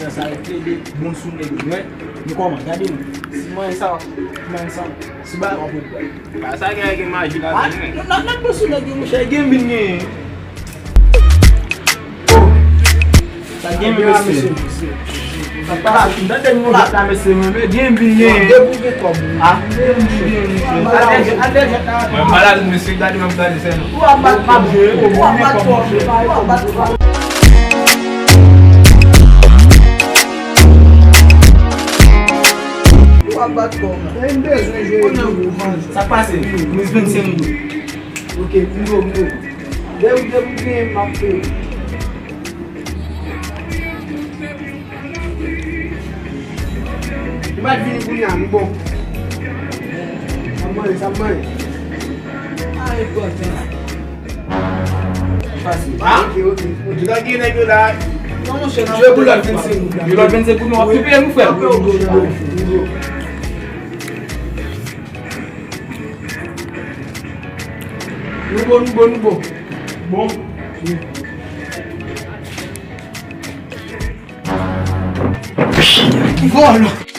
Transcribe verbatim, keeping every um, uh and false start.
Sa yo plede bon sou nèg yo, wi. Men kòman? Gade nou. Si manyen sa, manyen sa. Si ba w ap pran. Ba sa gen, gen maji la. Ah, n ap, n ap bon sou nèg yo, monchè. Gen vin gen. Sa gen, mesye. Sa pa la, m tande nou la, mesye, men gen vin gen. Debouke kòb. Ah, gen vin gen, mesye. Atè, atè, atè. Mwen malad, mesye, gade, mwen gade, se nou. Ou ap bat, m ap jwe, ou ap bat kòb, ou ap bat kòb. Ou ap bat kò. Men m bezwen jwe. Sa k pase? Mwen vennsenk goud. Ok, m go, m go. Depi, depi w genyen, m ap peye. M pa t vini kounye a, m bon. Sa m manje, sa m manje. Ay, bò, sa. Fasil. Ah? Ok, ok, ok. Ou ta gen nèg yo la. Non, monchè, n ap jwe pou lòt vennsenk goud la. Pou lòt vennsenk goud, nou ap tou peye nou, frè. Ok, ok, ok, ok. Nou bon, nou bon, nou bon. Bon. Vòlò.